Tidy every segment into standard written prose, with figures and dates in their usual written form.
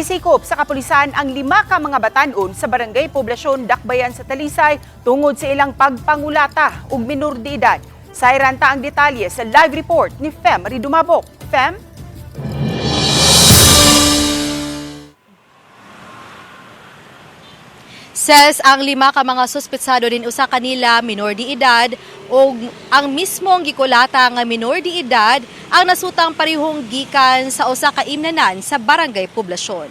Gisikop sa kapulisan ang lima ka mga batan-on sa Barangay Poblasyon, Dakbayan sa Talisay tungod sa ilang pagpangulata ug minor de edad. Sayran ta ang detalye sa live report ni Fem Dumabok. Fem? Says ang lima ka mga suspetsado din usa kanila minor de edad og ang mismong gikulata nga minor de edad ang nasutang parehong gikan sa usa ka imnanan sa Barangay Poblasyon.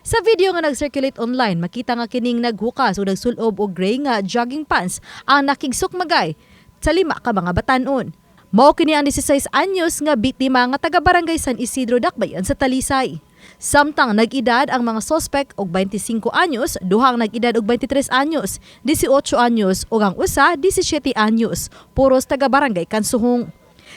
Sa video nga nag-circulate online, makita nga kining naghukas o nagsulob og gray nga jogging pants ang nakigsukmagay sa lima ka mga batan-on. Mao kini ang 16 anyos nga biktima nga taga Barangay San Isidro, Dakbayan sa Talisay. Samtang nag-edad ang mga sospek og 25 anyos, duhang nag-edad og 23 anyos, 18 anyos ug ang usa 17 anyos, puros taga Barangay Kansuhong.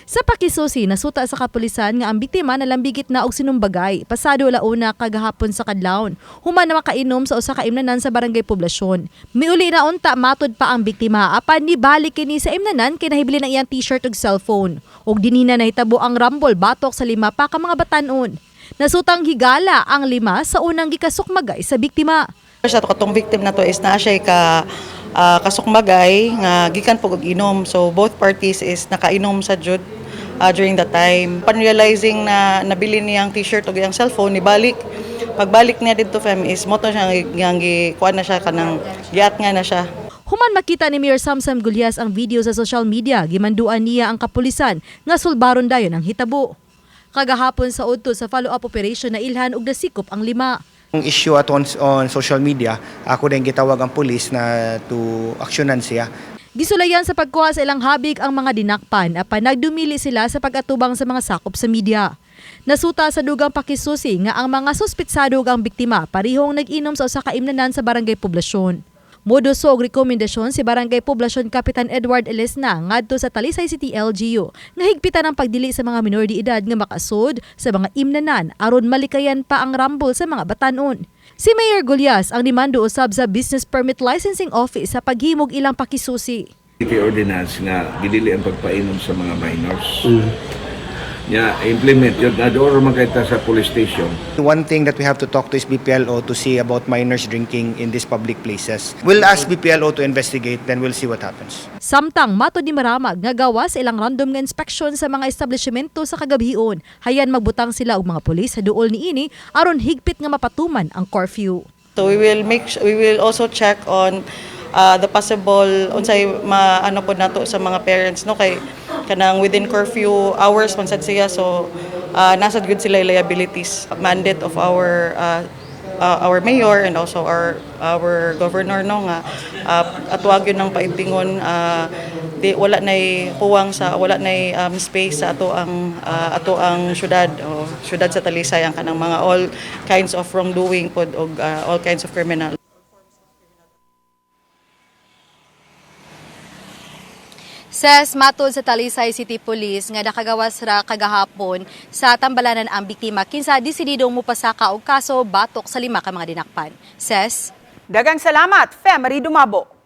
Sa pakisusi, nasuta sa kapulisan nga ang biktima nalambigit na og sinumbagay pasado 1 kagahapon sa kadlawon, human na makainom sa usa ka imnanan sa Barangay Poblasyon. Miuli na unta matod pa ang biktima apan nibalik kini sa imnanan kay nahibilin ang iyang t-shirt ug cellphone. Ug dinhi na nahitabo ang rambol batok sa lima pa ka mga batan-on. Nasutang higala ang lima sa unang gikasukmagay sa biktima. Sa katong victim na to is naa siya ka kasukmagay nga gikan po og inom. So both parties is nakainom sa jud during that time. Upon realizing na nabili niyang t-shirt ug iyang cellphone, nibalik. Pagbalik niya didto, Fem, is mo to siya nga gikuan na siya, kanang giat nga na siya. Human makita ni Mayor Samsam Gullas ang video sa social media, gimanduan niya ang kapulisan nga sulbaron dayon ang hitabo. Kagahapon sa udto sa follow-up operation na ilhan og nasikop ang lima. Ang issue at on social media, ako din gitawag ang pulis na to aksyonan siya. Gisulayan sa pagkuha sa ilang habig ang mga dinakpan apan nagdumili sila sa pag-atubang sa mga sakop sa media. Nasuta sa dugang pakisusi nga ang mga suspitsado ug ang biktima parihong nag-inom sa usa ka imnanan sa Barangay Poblasyon. Moduso og rekomendasyon si Barangay Poblasyon Kapitan Edward Elesna ngadto sa Talisay City LGU nga higpitan ang pagdili sa mga minor de edad nga makasud sa mga imnanan aron malikayan pa ang rambol sa mga batan-on. Si Mayor Gullas ang nimando usab sa Business Permit Licensing Office sa paghimog ilang pakisusi. City ordinance nga gidili ang pagpainom sa mga minors. Nya implement yun na doon man kay ta sa police station. One thing that we have to talk to is BPLO to see about minors drinking in these public places. We'll ask BPLO to investigate, then we'll see what happens. Samtang matod ni Maramag nga gawa sa ilang random nga inspeksyon sa mga establishmento sa kagabhion, hayan magbutang sila og mga pulis sa duol niini aron higpit nga mapatuman ang curfew. So we will also check on the possible unsay maano po nato sa mga parents, no, kay kanang within curfew hours man sad siya, so nasa good sila liabilities. Mandate of our mayor and also our governor, no, nga atuwag yun ng paigtingon, di wala nay puwang sa wala nay space sa ato ang syudad o syudad sa Talisay ang kanang mga all kinds of wrongdoing pod og all kinds of criminal. Ses matod sa Talisay City Police nga nakagawas ra kagahapon sa tambalanan ang biktima kinsa desididong mupasaka og kaso batok sa lima ka mga dinakpan. Ses. Dagang salamat, Fem Dumabok.